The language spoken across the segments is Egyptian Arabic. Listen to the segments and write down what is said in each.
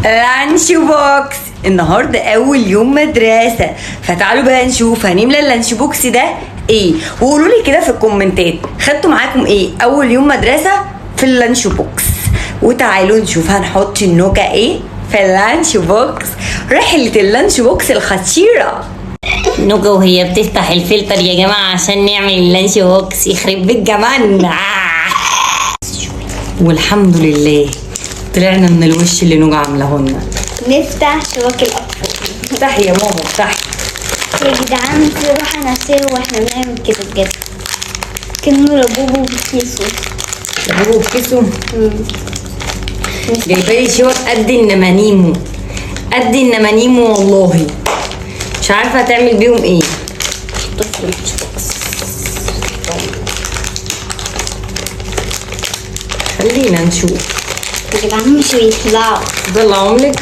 lunch box. النهارده اول يوم مدرسه، فتعالوا بقى نشوف هنملى ال lunch box ده ايه، وقولوا لي كده في الكومنتات خدتوا معاكم ايه اول يوم مدرسه في ال lunch box. وتعالوا نشوف هنحط النوجة ايه في ال lunch box، رحلة ال lunch box الخطيرة. نوجة وهي بتفتح الفلتر يا جماعة عشان نعمل ال lunch box، يخرب بيت جمالنا. والحمد لله طلعنا من الوش اللي نوجة عاملاه لنا. نفتح شباك الأطفال. افتحي يا ماما افتحي. يا جدعان في راحة نفسية واحنا بنعمل كده بجد، كأنه لبوبو بكيسه. لبوبو بكيسه. جايبه لي شوك قد النمانيمو، قد النمانيمو والله مش عارفه هتعمل بيهم ايه. حطه في ال lunch box. خلينا نشوف يا جدعان مش بيطلعوا. طلعهم لك.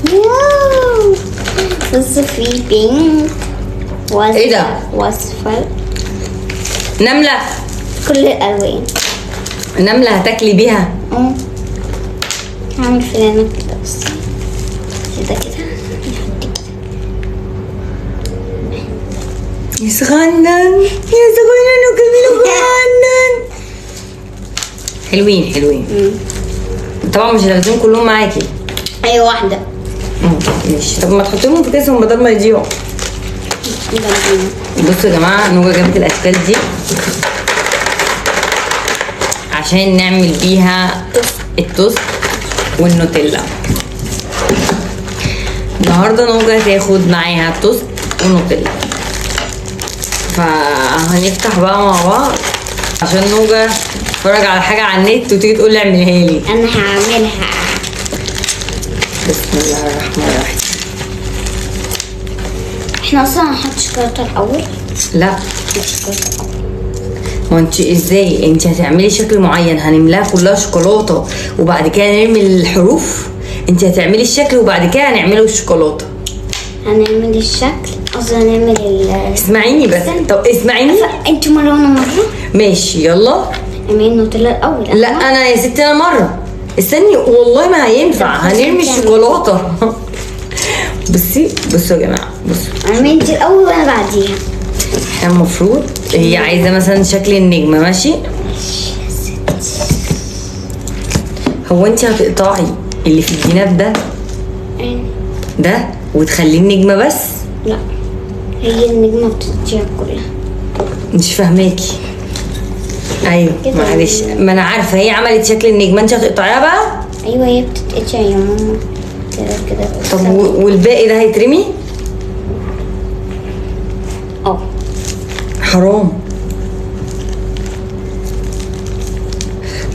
wow، بص في pink ايه ده؟ واصفر، نملة، كل الألوان. نملة هتاكلي بيها؟ اه هعمل فلانة كده بس كده كده نحط كده. يا صغنن يا صغنن وجميل وصغنن. حلوين حلوين. طبعا مش هتاخديهم كلهم معاكي. ايوه واحدة. ماشي. طب ما تحطيهم في كيسهم بدل ما يضيعوا. بصوا يا جماعة، نوجة جابت الاشكال دي عشان نعمل بيها التوست والنوتيلا. النهارده نوجة هتاخد معاها توست ونوتيلا، فهنفتح بقى مع بعض عشان نوجة تتفرج على حاجة على النت وتيجي تقول لي اعملها لي. انا هعملها. بسم الله الرحمن الرحيم. احنا اصلا هنحط شوكولاتة الاول؟ لا. نحط شوكولاتة الاول. ما انت ازاي انت هتعملي شكل معين هنملاها كلها شوكولاتة وبعد كده نرمي الحروف؟ انت هتعملي الشكل وبعد كده هنعمله الشوكولاتة. هنعمل الشكل، قصدي هنعمل ال اسمعيني بس. استنى. طب اسمعيني. انتوا مرة وانا مرة. ماشي يلا. اعملي النوتيلا الاول. لا انا يا ستي انا مرة. استني والله ما هينفع، هنرمي الشوكولاتة. بصي بصوا يا جماعة، بصوا. اعملي انت الاول وانا بعديها. احنا المفروض هي عايزه مثلا شكل النجمة، ماشي؟ هو انت هتقطعي اللي في الجناب ده ده وتخليه النجمة بس؟ لا هي النجمة بتتشال كلها. مش فاهماكي. ايوه معلش، ما انا عارفه هي عملت شكل النجمة، انت هتقطعيها بقى؟ ايوه هي بتتقطع يا ماما كده كده. طب والباقي ده هيترمي؟ اه حرام.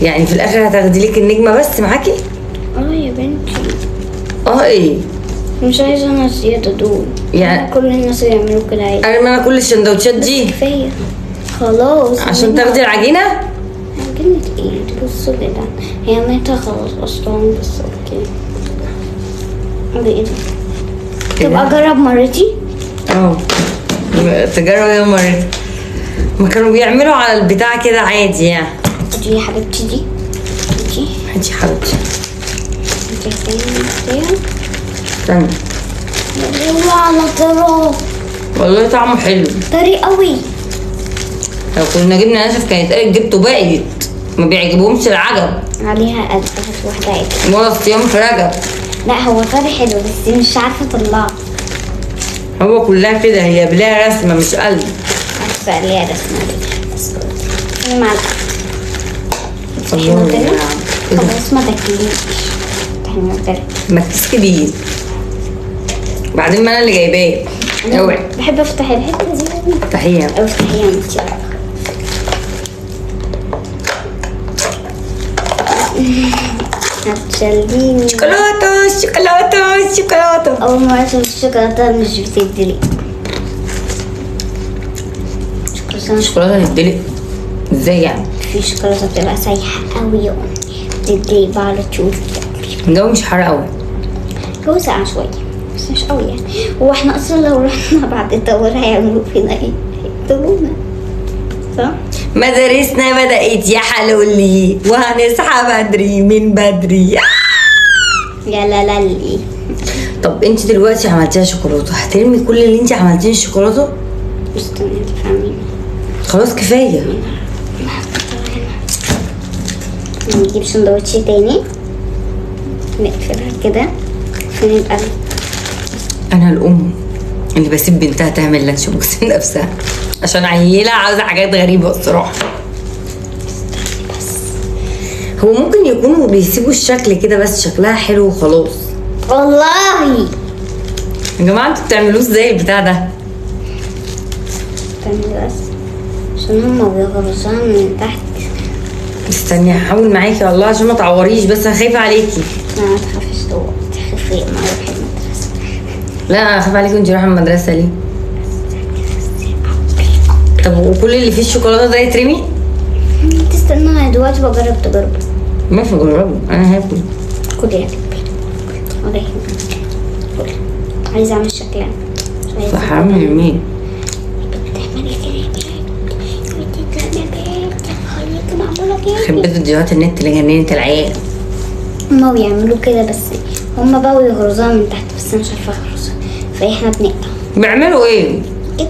يعني في الاخر هتاخدي لك النجمة بس معاكي؟ اه يا بنتي. اه ايه؟ مش عايزه انا الزيادة دول يعني كل الناس يعملوا كده عادي. ارمي انا كل السندوتشات دي؟ كفاية خلاص. عشان تاخدي العجينة؟ عجينه ايه؟ بصوا كده هي عملتها خلاص اصلا، بس okay. ايه ده؟ طب اجرب مرتي؟ اه تجرب مرتي. ما كانوا بيعملوا على البتاع كده عادي يعني. دي يا حبيبتي، دي دي هاتي يا حبيبتي. استني. والله على طرق. والله طعمه حلو. طري قوي. لو كنا جبنا ناشف كانت قالت جبته بايت، ما بيعجبهمش العجب. عليها قد واحدة عجب. ولا صيام في رجب. لا هو طري حلو بس مش عارفة اطلعه. هو كلها كده، هي بلا رسمة مش قلب. عارفة ليها رسمة بس معلقة. الله. خلاص ما تاكليش. ما تسكبيش. بعدين ما انا اللي جايباه. اوعي. بحب افتح الحتة دي. افتحيها. او افتحيها انت. هتشليني. شوكولاتة شوكولاتة شوكولاتة. اول مرة اشوف الشوكولاتة مش بتدلق. الشوكولاتة بتدلق ازاي يعني؟ في شوكولاتة بتبقى سايحه قوي بتدلق بقى على طول. الجو مش حر قوي. الجو ساقع شوية بس مش قوي يعني. هو احنا اصلا لو رحنا بعد الدور هيعملوا فينا ايه؟ هيقتلونا صح؟ مدارسنا بدأت يا حلولي، وهنصحى بدري من بدري. يا لا لا لي. طب انت دلوقتي عملتيها شوكولاتة، هترمي كل اللي انت عملتيه الشوكولاتة؟ استني انت فاهمين. خلاص كفاية. نجيب سندوتش تاني نقفلها كده عشان يبقى. انا الام اللي بسيب بنتها تعمل lunch box لنفسها عشان عيله عاوزه حاجات غريبة الصراحة. بس هو ممكن يكونوا بيسيبوا الشكل كده بس شكلها حلو وخلاص. والله يا جماعة انتوا بتعملوه ازاي البتاع ده؟ استني بس عشان هما بيغرزوها من تحت. استني هحاول معاكي والله عشان ما تعوريش، بس انا خايفة عليكي. لا ما تخافيش، تخافي ما اروح المدرسة. لا انا خايفة عليكي وانتي رايحة المدرسة. ليه؟ طب وكل اللي فيه الشوكولاتة ده يترمي؟ تستنى انا دلوقتي بجرب تجربه. ماشي جربه، انا هاكل. كل يا حبيبي ولا يهمك، كل. عايزه اعمل شكلها. حرام يمين. بتعملي كده خليكي معمولة كده. يخرب بيت فيديوهات النت اللي جننت العيال. هما بيعملوا كده بس هما بقوا يغرزوها من تحت، بس انا مش عارفه اغرزها فاحنا بنقطع. بيعملوا ايه؟ كده.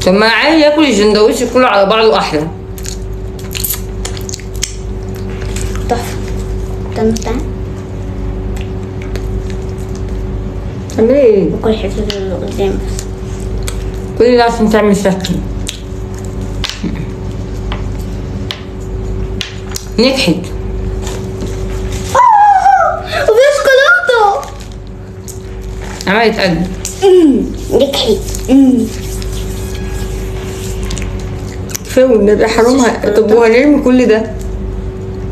طب ما عيل ياكل السندوتش كله على بعضه احلى. تحفة. استنى تعملي ايه؟ باكل الحتة اللي قدام بس. كل ده عشان تعمل شكل. نجحت. وفي شوكولاتة. عملت قلب. نجحت. كفاية والنبي حرام. طب وهنرمي كل ده؟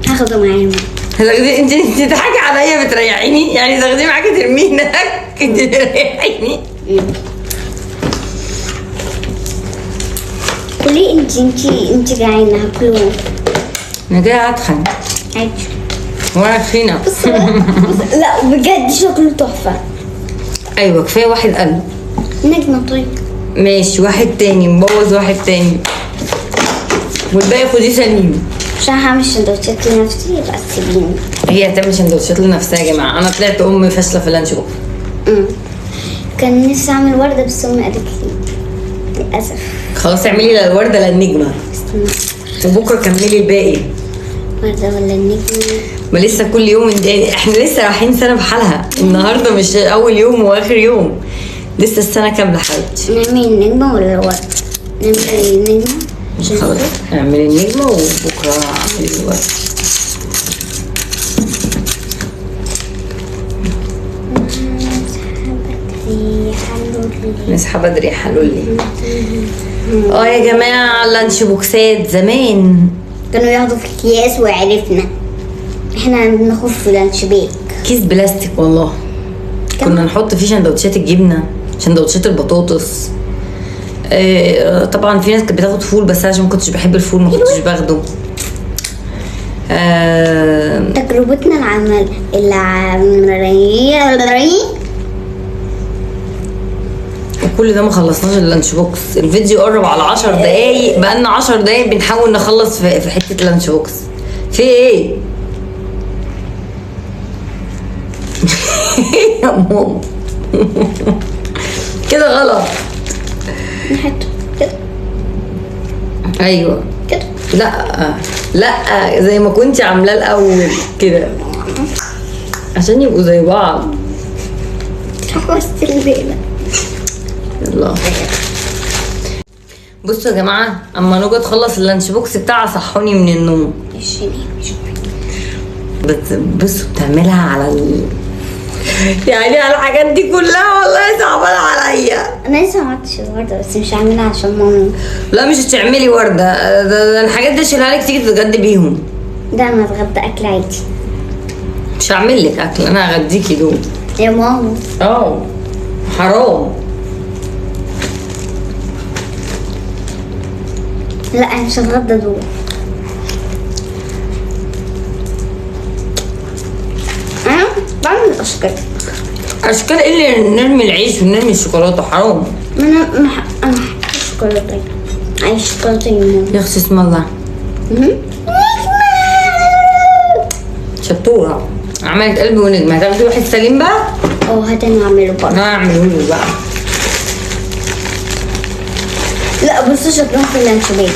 هاخده معايا. هتاخديه انت؟ تضحكي عليا بتريحيني يعني؟ تاخديه معاكي ترميه هناك؟ انت تريحيني. كلي انت انت انت جعانة هاكله. انا كده هتخن. عادي. وانا تخينة. لا بجد شكله تحفة. ايوه كفاية واحد قلب. نجمه. طيب ماشي واحد تاني نبوظ واحد تاني والباقي خديه سليم. عشان هعمل سندوتشات لنفسي يبقى سيبيني. هي هتعمل سندوتشات لنفسها يا جماعة. انا طلعت ام فاشلة في ال lunch box. كان نفسي اعمل ورده بس امي قالت لي للاسف. خلاص اعملي لا الورده لا النجمة. استنى. وبكره كملي الباقي. ورده ولا النجمة؟ ما لسه كل يوم احنا لسه رايحين سنة بحالها. النهارده مش اول يوم واخر يوم، لسه السنة كاملة حبيبتي. نعمل النجمة ولا الورده؟ نعمل النجمة. خلاص اعملي النجمة وبكره اعملي الورده. نصحى بدري يا حلولي. يا جماعة ال lunch boxات زمان كانوا ياخدوا في اكياس وعرفنا احنا بناخد في lunch bag كيس بلاستيك والله. كنا نحط فيه سندوتشات الجبنة، سندوتشات البطاطس. طبعا في ناس كانت بتاخد فول، بس انا عشان ما كنتش بحب الفول ما كنتش باخده. تجربتنا العمل العملية وكل ده ما خلصناش ال lunch box. الفيديو قرب على 10 دقايق، بقالنا 10 دقايق بنحاول نخلص في حتة ال lunch box. في ايه؟ يا ماما كده غلط. نحطه كده. ايوه كده. لا لا زي ما كنتي عاملاه الاول كده عشان يبقوا زي بعض. خلصت الليلة. يلا بصوا يا جماعة، اما نوجا تخلص ال lunch box بتاعها صحوني من النوم. بصوا بتعملها على يعني على الحاجات دي كلها والله صعبانه عليا. انا لسه ما عملتش الورده بس مش هعملها عشان ماما. لا مش هتعملي ورده، ده الحاجات دي اشيلها لك تيجي تتغدي بيهم. ده انا اتغدى اكل عادي. مش هعمل لك اكل، انا هغديكي دول يا ماما. حرام. لا انا مش هتغدى دول. انا بعمل اشكال. اشكال ايه اللي نرمي العيش ونرمي الشوكولاتة؟ حرام. انا انا الشوكولاتة. عايز شوكولاتة يا ماما. يا اختي اسم الله. شطوره، عملت قلب ونجمه. هتاخدي واحد سليم بقى؟ اه هات انا اعمله برضه. انا اعمله له بقى. لا بصوا شكلهم في ال lunch bag.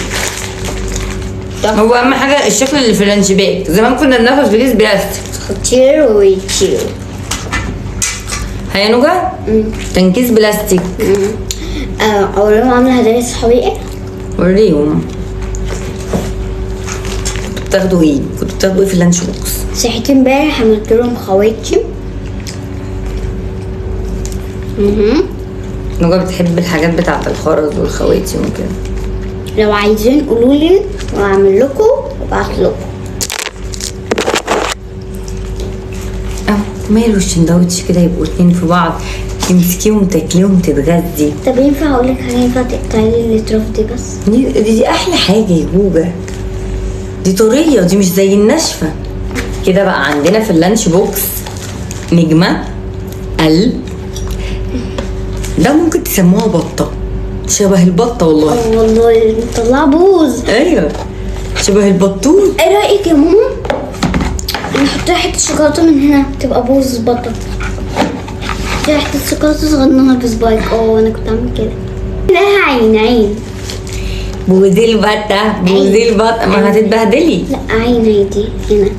هو اهم حاجة الشكل اللي في ال lunch bag. زمان كنا بناخد في كيس بلاستيك. خطير ويتشير. هيا نوجا؟ كان كيس بلاستيك. اوريهم عامله هدايا صحابي ايه؟ وريهم. كنتوا بتاخدوا ايه؟ كنتوا بتاخدوا ايه في ال lunch box؟ صحيت امبارح عملت لهم خواتم. نوجا بتحب الحاجات بتاعت الخرز والخواتم وكده. لو عايزين قولوا لي واعمل لكم وابعت لكم. اهو ماله السندوتش كده، يبقوا اتنين في بعض، تمسكيهم تاكليهم تتغذي. طب ينفع اقول لك حاجة؟ ينفع تقطعي لي الاطراف دي بس؟ دي احلى حاجة يا جوجا، دي طرية، دي مش زي الناشفه. كده بقى عندنا في ال lunch box نجمه، قلب، ده ممكن تسموها بطه، شبه البطة والله. والله مطلعه بوز. ايوه شبه البطوط. ايه رايك يا ماما نحط حتة شوكولاتة من هنا تبقى بوز بطه؟ حتة شوكولاتة صغننه بسبايك. انا كنت عامل كده. لها عين عين. بوزي البطة، بوزي البطة، ما هتتبهدلي. لا عين هيدي هنا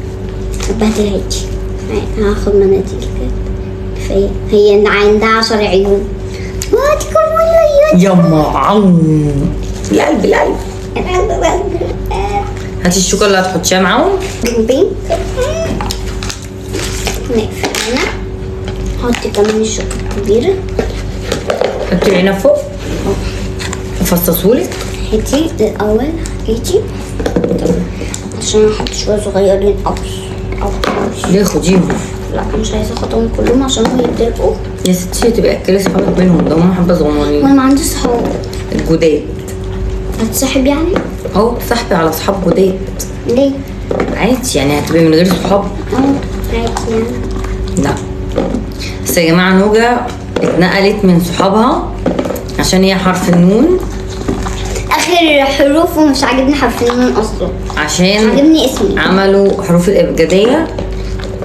هتبهدل هيدي. هاخد مناديل كده كفاية. هي عندها 10 عيون. يما عم القلب القلب. هاتي الشوكولاتة اللي هتحطيها معاهم. جنبي. نقفل هنا. حطي كمان الشوكة الكبيرة. حطي العنب فوق. افصصهولك. هاتي الأول، هاتي عشان احط شوية صغيرين قوي. ليه خديهم؟ لا مش عايزة اخدهم كلهم عشان هم يتدلقوا. يا ستي تبقى اكلي صحابك منهم، ده هم حبة صغننين. وانا ما عنديش صحاب. الجداد. هتصاحب يعني؟ اهو صاحبي على صحاب جداد. ليه؟ عادي يعني، هتبقي من غير صحاب؟ عادي يعني. لا بس يا جماعة نوجا اتنقلت من صحابها عشان هي حرف النون. آخر حروف ومش عاجبني حرف النون أصلا. عشان مش عاجبني اسمي. عملوا حروف الأبجدية.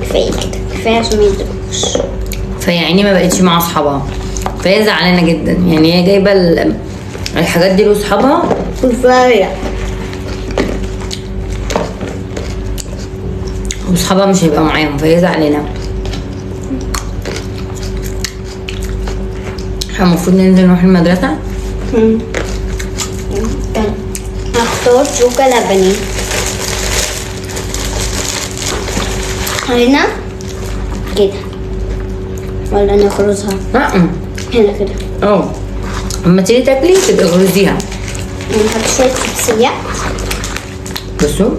كفاية كده، كفاية عشان ما يدركوش. فهي عيني ما بقتش مع أصحابها، فهي زعلانة جدا. يعني هي جايبة الحاجات دي لأصحابها. كفاية. وأصحابها مش هيبقى معاهم، فهي زعلانة. احنا المفروض ننزل نروح المدرسة. هختار شوكة لبني. هنا كده ولا نخرزها؟ لا هنا كده. اما تيجي تاكلي تبقي غرزيها. نحط شوية شيبسية. بصوا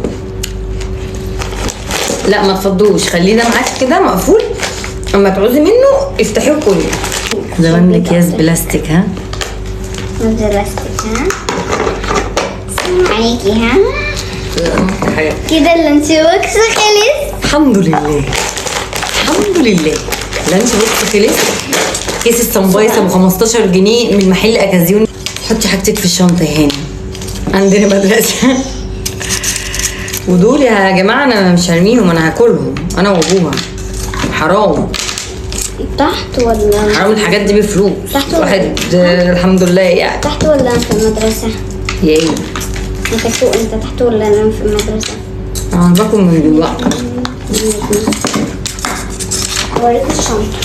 لا ما تفضوش، خليه ده معاك كده مقفول، اما تعوزي منه افتحيه وكلي. زمان اكياس بلاستيك. ها بلاستيك. ها عليكي. ها كده ال lunch box خلص. الحمد لله الحمد لله ال lunch box خلص. كيس السمبايس ابو 15 جنيه من محل اكازيون. حطي حاجتك في الشنطة يا هاني، عندنا مدرسه. ودول يا جماعة انا مش هرميهم، انا هاكلهم انا وابوها. حرام. تحت ولا حرام الحاجات دي بفلوس. تحت ولا واحد الحمد لله يعني. تحت ولا في المدرسة؟ يا ايه؟ انت فوق، انت تحت ولا انا في المدرسة؟ انا باكل من دلوقتي. اوريك الشنطة.